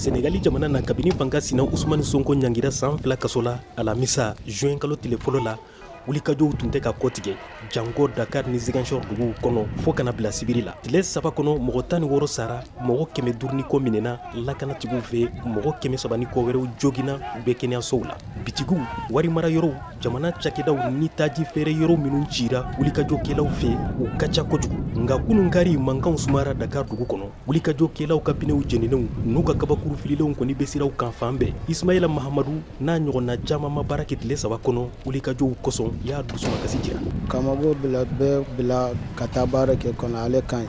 Senegali jamana na, kabini fanga sina Usumani Sonko ɲangira san 2 kaso la alamisa juin kalo tile fɔlɔ la, wulikajɔw tun tɛ ka kɔtigɛ janko Dakar ni Ziguinchor duguw kɔnɔ fɔɔ ka na bila sibiri la. Tile 3 kɔnɔ, mɔgɔ 16 sara, mɔgɔ 500 ni kɔ minɛna lakanatigiw fɛ, mɔgɔ 300 ni kɔ wɛrɛw joginna, u bɛ kɛnɛyasow la. Bitigiw, warimara yɔrɔw, jamana cakɛdaw ni taji feere yɔrɔ minnu cira wulikajɔkɛlaw fɛ, u ka ca kojugu. Nka kununkari mankanw sumara Dakar dugu kɔnɔ. Wulikajɔkɛlaw ka pinɛw jeninenw n'u ka kabakuru fililenw kɔni bɛ siraw kan fan bɛɛ. Ismaila Mahamadu n'a ɲɔgɔnna caman ma baara kɛ tile 3 kɔnɔ wulikajɔw kosɔn, y'a dusumakasi jira. Ka mɔgɔw bila, bɛɛ bila ka taa baara kɛ kɔnɔ, ale ka ɲi.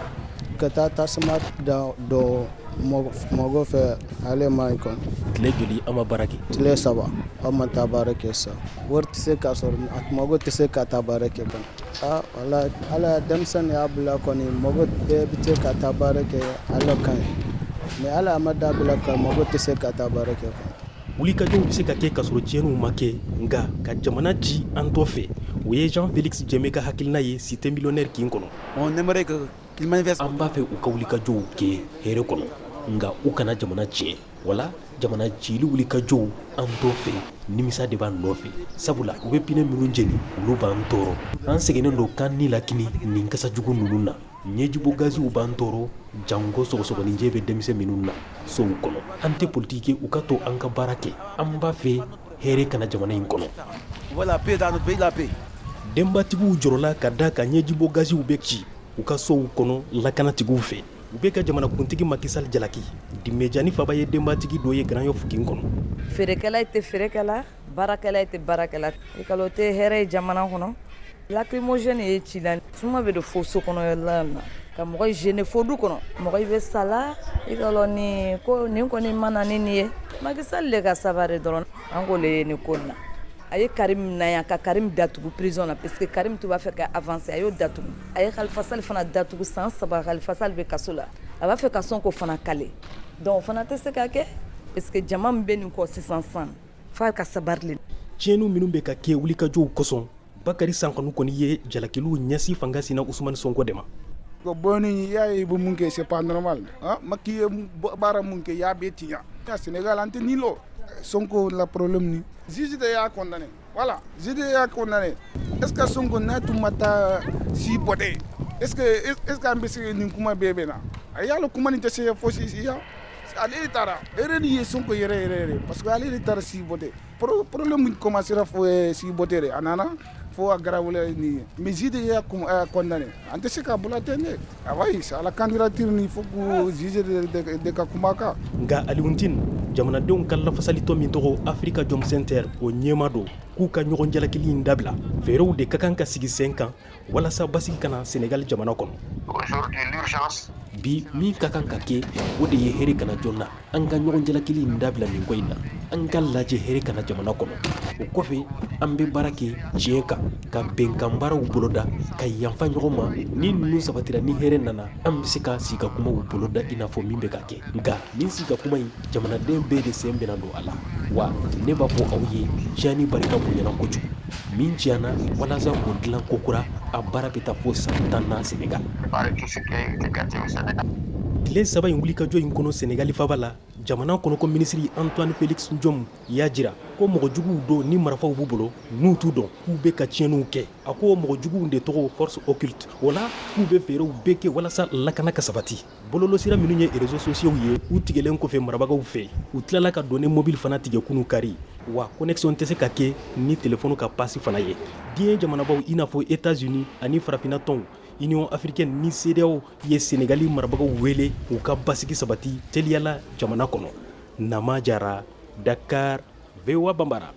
Ka taa tasuma da dɔ mɔgɔ fɛ, ale ma ɲi kɔnɔ. Tile joli an ma baara kɛ? Tile 3 aw ma taa baara kɛ sa. Wari tɛ se ka sɔrɔ, mɔgɔ tɛ se ka taa baara kɛ kɔnɔ. Aa, wala ala denmisɛnnin y'a bila kɔni, mɔgɔ bɛɛ bɛ se ka taa baara kɛ, ala ka ɲi. Mais ala ma dabila ka mɔgɔ tɛ se ka taa baara kɛ kɔnɔ. Wulikajɔw bɛ se ka kɛ ka sɔrɔ tiɲɛniw ma kɛ, nka ka jamana ci an tɔ fɛ, o ye Jean Félix Jɛmɛ ka hakilina ye Cité Millionnaire kin kɔnɔ. On aimerait que qu'ils manifestent. An b'a fɛ u ka wulikajɔw kɛ hɛrɛ kɔnɔ, nka u kana jamana tiɲɛ. Wala jamana cili wulikajɔw an t'o fɛ, nimisa de b'an nɔfɛ, sabula u bɛ pinɛ minnu jeni, olu b'an tɔɔrɔ. An sɛgɛnnen don k'an ni lakini nin kasajugu ninnu na. Ɲɛjibɔ gaziw b'an tɔɔrɔ, janko sɔgɔsɔgɔninjɛ bɛ denmisɛn minnu na sow kɔnɔ. An tɛ politiki, u ka to an ka baara kɛ. An b'a fɛ hɛrɛ kana jamana in kɔnɔ. Voilà, paix dans notre pays, la paix. Denbatigiw jɔrɔla ka da ka ɲɛjibɔ gaziw bɛ ci u ka sow kɔnɔ lakanatigiw fɛ. U bɛ ka jamanakuntigi Macky Sall jalaki. Dimejani Faba ye denbatigi dɔ ye Grand Yoff kin kɔnɔ. Feerekɛla tɛ feerekɛla, baarakɛla tɛ baarakɛla. I kalo tɛ hɛrɛ ye jamana kɔnɔ. Lacrymogène ye ci la, suma bɛ don fo so kɔnɔ la na ka mɔgɔ gêner fo du kɔnɔ, mɔgɔ i bɛ sala. I ka lɔn ni ko nin kɔni ma na ni nin ye. Macky Sall le ka sabari dɔrɔn, an k'o le ye nin ko in na. A ye Karim na yan ka Karim datugu prison na, parce que Karim tun b'a fɛ ka avancer, a y'o datugu. A ye Khalifa Sall fana datugu san 3, Khalifa Sall bɛ kaso la. A b'a fɛ ka sɔn k'o fana kale, donc o fana tɛ se ka kɛ, parce que jama min bɛ nin kɔ sisan sisan, f'a ka sabari le. Tiɲɛniw minnu bɛ ka kɛ wulikajɔw kosɔn, Bakari Sankanu kɔni ye jalakiliw ɲɛsin fanga sina Usumani Sonko de ma. Ko bɔni y'a ye, i bɛ mun kɛ, c'est pas normal. Ah, Macky ye baara mun kɛ, y'a bɛɛ tiɲɛ. Sénégal an tɛ nin lɔ. Sonko la problème ni juge de y'a condamné, voilà, juge de y'a condamné. Est ce que Sonko n'a tun ma taa si bɔtɛ, est ce que an bɛ se nin kuma bɛɛ bɛ na? A y'a lɔn kuma nin tɛ se fosi si ya. Ale de taara, erreur ye Sonko yɛrɛ yɛrɛ yɛrɛ, parce que ale de taara si bɔtɛ. Problème commencera fo si bɔtɛ de, a nana fo a garawule ni, mais juge de y'a condamné. An tɛ se ka bolo ten dɛ. Ayi, ala candidature ni fo ko juge de ka kuma kan. Nka Alioune Tine, jamanadenw ka lafasalitɔn min tɔgɔ Africa Jom Center, o ɲɛma don k'u ka ɲɔgɔn jalakili in dabila. Fɛɛrɛw de ka kan ka sigi sen kan walasa basigi kana Senegali jamana kɔnɔ. Bi, min ka kan ka kɛ, o de ye hɛrɛ kana joona. An ka ɲɔgɔn jalakili in dabila nin ko in na. An ka lajɛ hɛrɛ kana jamana kɔnɔ. O kɔfɛ, an bɛ baara kɛ tiɲɛ kan, ka bɛnkan baaraw boloda, ka yanfa ɲɔgɔn ma. Ni ninnu sabatira, ni hɛrɛ nana, an bɛ se ka sigi ka kumaw boloda i n'a fɔ min bɛ ka kɛ. Nka nin sigi ka kuma in, jamanaden bɛɛ de sen bɛna don a la. Wa ne b'a fɔ aw ye, tiɲɛni barika bonyana kojugu. Min tiɲɛna, walasa k'o dilan kokura, a baara bɛ taa fo san 10 na Senegal. Tile 3 in wulikajɔ in kɔnɔ Senegali faba la, jamana kɔnɔko minisiri Antoine Félix Diome y'a jira ko mɔgɔ juguw don ni marifaw b'u bolo, n'u t'u dɔn, k'u bɛ ka tiɲɛniw kɛ. A ko mɔgɔ juguw de tɔgɔ force occulte. O la, k'u bɛ fɛɛrɛw bɛɛ kɛ walasa lakana ka sabati. Bɔlɔlɔsira minnu ye réseaux sociaux ye, u tigɛlen kɔfɛ marabagaw fɛ, u tilala ka données mobile fana tigɛ kunu kari. Wa connexion tɛ se ka kɛ ni téléphone ka passe fana ye. Diɲɛ jamanabaw i n'a fɔ États-Unis ani farafinna tɔnw Union africaine ni CEDEAO ye Senegali marabagaw wele u ka basigi sabati teliyala jamana kɔnɔ. Nama Jara, Dakar, VOA Bambara.